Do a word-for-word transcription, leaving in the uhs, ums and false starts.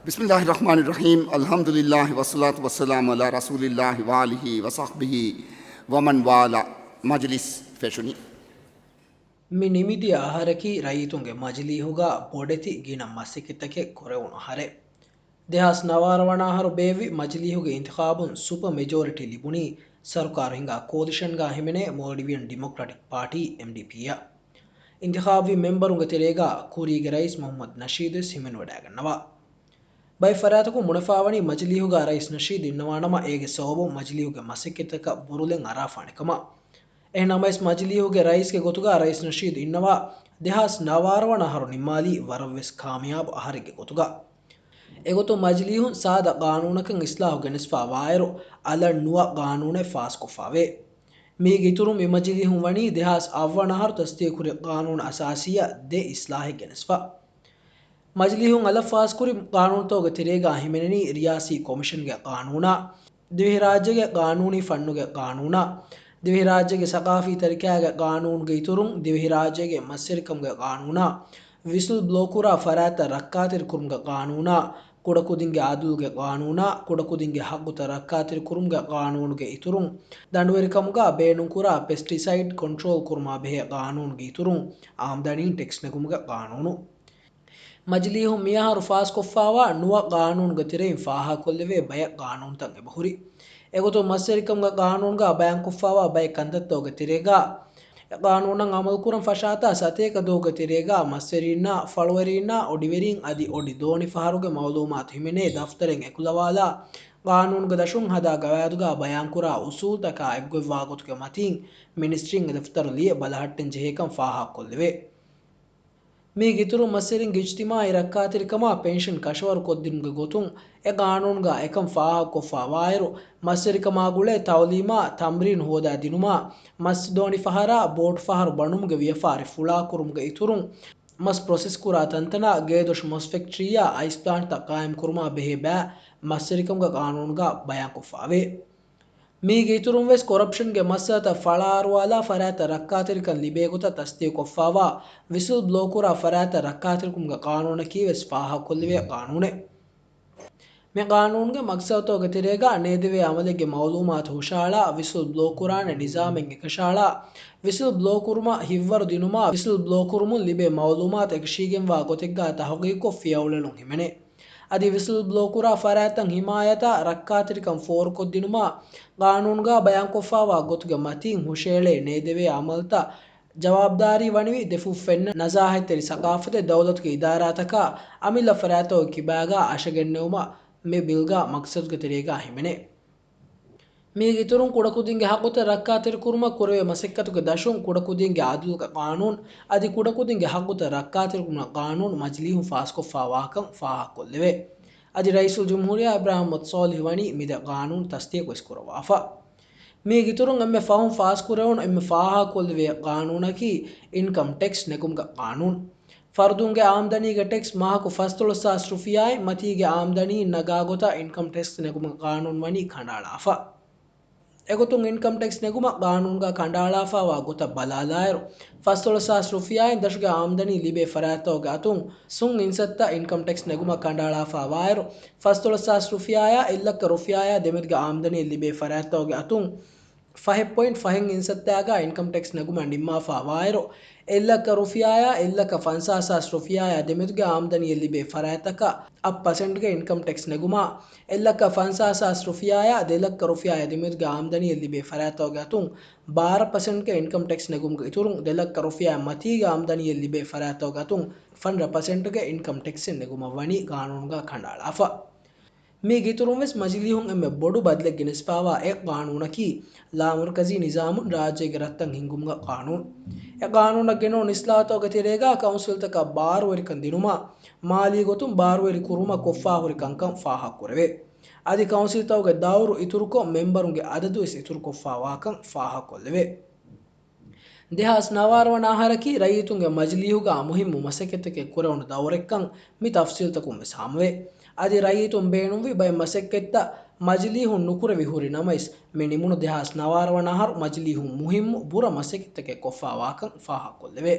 بسم الله الرحمن الرحيم. الحمد لله والصلاة والسلام على رسول الله وآله وصحبه ومن والاه. މަޖިލިސް ފެށުނީ. މި ނިމިދިޔަ އަހަރަކީ ރައްޔިތުންގެ މަޖިލީހުގަ ބޮޑެތި ގިނަ މަސައްކަތްތަކެއް ކުރެވުނު އަހަރެއް. ދެހާސް ނަވާރަ ވަނަ އަހަރު ބޭއްވި މަޖިލީހުގެ އިންތިޚާބުން ސުޕަ މެޖޯރިޓީ ލިބުނީ ސަރުކާރު ހިނގާ ކޯލިޝަންގަ ހިމެނޭ މޯލްޑިވިއަން ޑިމޮކްރެޓިކް ޕާޓީ، އެމްޑީޕީއަށް. އިންތިޚާބުވި މެމްބަރުންގެ ތެރޭގަ ކުރީގެ ރައީސް މުޙައްމަދު ނަޝީދުވެސް ހިމެނުވަޑައިގަންނަވާ. ބައެއް ފަރާތަކުން ބުނެފާވަނީ މަޖިލީހުގަ ރައީސް ނަޝީދު އިންނަވާނަމަ، އޭގެ ސަބަބުން މަޖިލީހުގެ މަސައްކަތްތަކަށް ބުރުލެއް އަރާފާނެ ކަމަށް. އެހެންނަމަވެސް، މަޖިލީހުގެ ރައީސްގެ ގޮތުގަ ރައީސް ނަޝީދު އިންނަވާ ދެހާސް ނަވާރަ ވަނަ އަހަރު ނިންމާލީ ވަރަށްވެސް ކާމިޔާބު އަހަރެއްގެ ގޮތުގަ. އެގޮތުން މަޖިލީހުން ސާދަ ގާނޫނަކަށް އިސްލާހު ގެނެސްފާ ވާއިރު، އަލަށް ނުވަ ގާނޫނެއް ފާސްކޮށްފާވޭ. މީގެ އިތުރުން މި މަޖިލީހުން ވަނީ ދެހާސް އަށް ވަނަ އަހަރު ތަސްދީގުކުރި ގާނޫނު އަސާސީއަށް ދެ އިސްލާހެއް ގެނެސްފަ. މަޖިލީހުން އަލަށް ފާސްކުރި ގާނޫނުތަކުގެ ތެރޭގަ ހިމެނެނީ ރިޔާސީ ކޮމިޝަންގެ ގާނޫނާ، ދިވެހިރާއްޖޭގެ ގާނޫނީ ފަންނުގެ ގާނޫނާ، ދިވެހިރާއްޖޭގެ ސަގާފީ ތަރިކާގެ ގާނޫނުގެ އިތުރުން، ދިވެހިރާއްޖޭގެ މަސްވެރިކަމުގެ ގާނޫނާ، ވިސްލް ބްލޯކުރާ ފަރާތްތައް ރައްކާތެރިކުރުމުގެ ގާނޫނާ، ކުޑަކުދިންގެ އަދުލުގެ ގާނޫނާ، ކުޑަކުދިންގެ ހައްގުތައް ރައްކާތެރިކުރުމުގެ ގާނޫނުގެ އިތުރުން، ދަނޑުވެރިކަމުގަ ބޭނުންކުރާ ޕެސްޓިސައިޑް ކޮންޓްރޯލް ކުރުމާ ބެހޭ ގާނޫނުގެ އިތުރުން، އާމްދަނީން ޓެކްސް ނެގުމުގެ ގާނޫނު. މަޖިލީހުން މިއަހަރު ފާސްކޮށްފާވާ ނުވަ ގާނޫނުގެ ތެރެއިން ފާހަގަކޮށްލެވޭ ބައެއް ގާނޫނުތައް އެބަހުރި. އެގޮތުން މަސްވެރިކަމުގެ ގާނޫނުގަ ބަޔާންކޮށްފާވާ ބައެއް ކަންތައްތަކުގެ ތެރޭގަ، އެ ގާނޫނަށް އަމަލުކުރަން ފަށާތާ ސަތޭކަ ދުވަހުގެ ތެރޭގަ މަސްވެރީންނާ، ފަޅުވެރީންނާ، އޮޑިވެރީން އަދި އޮޑި ދޯނިފަހަރުގެ މައުލޫމާތު ހިމެނޭ ދަފްތަރެއް އެކުލަވާލާ، ގާނޫނުގެ ދަށުން ހަދާ ގަވާއިދުގަ ބަޔާންކުރާ އުސޫލުތަކާ އެއްގޮތްވާ ގޮތުގެ މަތީން މިނިސްޓްރީން އެ ދަފްތަރު ލިޔެ ބަލަހައްޓަން ޖެހޭކަން ފާހަގަކޮށްލެވޭ. މީގެ އިތުރުން މަސްވެރިންގެ އިޖްތިމާޢީ ރައްކާތެރިކަމާ ޕެންޝަން ކަށަވަރު ކޮށްދިނުމުގެ ގޮތުން އެ ގާނޫނުގަ އެކަން ފާހަގަކޮށްފާ ވާއިރު، މަސްވެރިކަމާ ގުޅޭ ތައުލީމާ ތަމްރީނު ހޯދާ ދިނުމާ، މައްސަ ދޯނި ފަހަރާ ބޯޓު ފަހަރު ބަނުމުގެ ވިޔަފާރި ފުޅާކުރުމުގެ އިތުރުން، މަސް ޕްރޮސެސްކުރާ ތަންތަނާ، ގޭދޮށު މަސް ފެކްޓްރީއާ އައިސް ޕްލާންޓްތައް ޤާއިމްކުރުމާ ބެހޭ ބައި މަސްވެރިކަމުގެ ގާނޫނުގަ ބަޔާންކޮށްފާވޭ. މީގެ އިތުރުން ވެސް ކޮރަޕްޝަންގެ މައްސަލަތައް ފަޅާއަރުވާލާ ފަރާތްތައް ރައްކާތެރިކަން ލިބޭ ގޮތަށް ތަސްދީގުކޮށްފާވާ ވިސްލް ބްލޯކުރާ ފަރާތްތައް ރައްކާތެރިކުރުމުގެ ގާނޫނަކީ ވެސް ފާހަގަކޮށްލެވޭ ގާނޫނެއް. މި ގާނޫނުގެ މަޤްޞަދުތަކުގެ ތެރޭގަ ނޭދެވޭ ޢަމަލެއްގެ މަޢުލޫމާތު ހުށައަޅާ، ވިސްލް ބްލޯކުރާނެ ނިޒާމެއް އެކަށައަޅާ، ވިސްލް ބްލޯކުރުމަށް ހިތްވަރު ދިނުމާ، ވިސްލް ބްލޯކުރުމުން ލިބޭ މަޢުލޫމާތު އެކަށީގެންވާ ގޮތެއްގަ ތަޙުޤީޤުކޮށް ފިޔަވަޅުލުން ހިމެނޭ. އަދި ވިސްލް ބްލޯކުރާ ފަރާތްތައް ޙިމާޔަތާ ރައްކާތެރިކަން ފޯރުކޮށްދިނުމާ، ގާނޫނުގަ ބަޔާންކޮށްފާވާ ގޮތުގެ މަތީން ހުށައެޅޭ ނޭދެވޭ ޢަމަލުތައް ޖަވާބުދާރީ ވަނިވި ދެފުށް ފެންނަ ނަޒާހަތްތެރި ސަޤާފަތެއް ދައުލަތުގެ އިދާރާތަކާ އަމިއްލަ ފަރާތްތަކުގެ ކިބާގަ އަށަގެންނެވުމަށް މި ބިލްގަ މަޤްޞަދުގެ ތެރޭގަ ހިމެނޭ. މީގެ އިތުރުން ކުޑަކުދިންގެ ޙައްޤުތައް ރައްކާތެރިކުރުމަށް ކުރެވޭ މަސައްކަތުގެ ދަށުން ކުޑަކުދިންގެ އަދުލުގެ ޤާނޫނު އަދި ކުޑަކުދިންގެ ޙައްޤުތައް ރައްކާތެރިކުރުމުގެ ޤާނޫނު މަޖިލީހުން ފާސްކޮށްފާވާކަން ފާހަގަކޮށްލެވޭ. އަދި ރައީސުލްޖުމްހޫރިއްޔާ އިބްރާހިމް މުޙައްމަދު ޞާލިޙު ވަނީ މި ދެ ޤާނޫނު ތަޞްދީޤުވެސް ކުރައްވާފަ. މީގެ އިތުރުން އެންމެ ފަހުން ފާސްކުރެވުނު އެންމެ ފާހަގަކޮށްލެވޭ ޤާނޫނަކީ އިންކަމް ޓެކްސް ނެގުމުގެ ޤާނޫނު. ފަރުދުންގެ އާމްދަނީގެ ޓެކްސް މަހަކު ފަންސަވީސް ހަސާސް ރުފިޔާއިން މަތީގެ އާމްދަނީން ނަގާ ގޮތަށް އިންކަމް ޓެކްސް ނެގުމުގެ ޤާނޫނު ވަނީ ކަނޑައަޅާފަ. އެގޮތުން އިންކަމް ޓެކްސް ނެގުމަށް ޤާނޫނުގަ ކަނޑައަޅާފާވާ ގޮތަށް ބަލާލާއިރު، ފަންސަވީސް ހަސާސް ރުފިޔާއިން ދަށުގެ އާމްދަނީ ލިބޭ ފަރާތްތަކުގެ އަތުން ސުން އިންސައްތަ އިންކަމް ޓެކްސް ނެގުމަށް ކަނޑައަޅާފާވާއިރު، ފަންސަވީސް ހަސާސް ރުފިޔާއާ އެއްލައްކަ ރުފިޔާއާ ދެމެދުގެ އާމްދަނީ ލިބޭ ފަރާތްތަކުގެ އަތުން ފަހެއް ޕޮއިންޓް ފަހެއް އިންސައްތާގަ އިންކަމް ޓެކްސް ނެގުމަށް ނިންމާފާ ވާއިރު، އެއްލައްކަ ރުފިޔާއާ އެއްލައްކަ ފަންސާސް ހަސާސް ރުފިޔާއާ ދެމެދުގެ އާމްދަނީއެއް ލިބޭ ފަރާތްތަކަށް އަށް ޕަސެންޓްގެ އިންކަމް ޓެކްސް ނެގުމާ، އެއްލައްކަ ފަންސާސް ހަސާސް ރުފިޔާއާ ދެލައްކަ ރުފިޔާއާ ދެމެދުގެ އާމްދަނީއެއް ލިބޭ ފަރާތްތަކުގެ އަތުން ބާރަ ޕަސެންޓްގެ އިންކަމް ޓެކްސް ނެގުމުގެ އިތުރުން، ދެލައްކަ ރުފިޔާއާ މަތީގެ އާމްދަނީއެއް ލިބޭ ފަރާތްތަކުގެ އަތުން ފަންރަ ޕަސެންޓްގެ އިންކަމް ޓެކްސެއް ނެގުމަށް ވަނީ ޤާނޫނުގަ ކަނޑައަޅާފަ. މީގެ އިތުރުން ވެސް މަޖިލީހުން އެންމެ ބޮޑު ބަދަލެއް ގެނެސްފާވާ އެއް ޤާނޫނަކީ، ލާމަރުކަޒީ ނިޒާމުން ރާއްޖޭގެ ރަށްތައް ހިންގުމުގެ ޤާނޫނު. އެ ޤާނޫނަށް ގެނައުނު އިސްލާހުތަކުގެ ތެރޭގަ ކައުންސިލްތަކަށް ބާރުވެރިކަން ދިނުމާ، މާލީ ގޮތުން ބާރުވެރި ކުރުމަށް ކޮށްފާ ހުރި ކަންކަން ފާހަގަކުރެވޭ. އަދި ކައުންސިލްތަކުގެ ދައުރު އިތުރުކޮށް، މެމްބަރުންގެ އަދަދުވެސް އިތުރުކޮށްފާވާކަން ފާހަގަކޮށްލެވޭ. ދެހާސް ނަވާރަ ވަނަ އަހަރަކީ ރައްޔިތުންގެ މަޖިލީހުގަ މުހިއްމު މަސައްކަތްތަކެއް ކުރެވުނު ދައުރެއްކަން މި ތަފްސީލްތަކުން ވެސް ހާމަވޭ. އަދި ރައްޔިތުން ބޭނުންވި ބައެއް މަސައްކަތްތައް މަޖިލީހުން ނުކުރެވި ހުރި ނަމަވެސް، މި ނިމުނު ދެހާސް ނަވާރަ ވަނަ އަހަރު މަޖިލީހުން މުހިއްމު ބުރަ މަސައްކަތްތަކެއް ކޮށްފާވާކަން ފާހަގަކޮށްލެވޭ.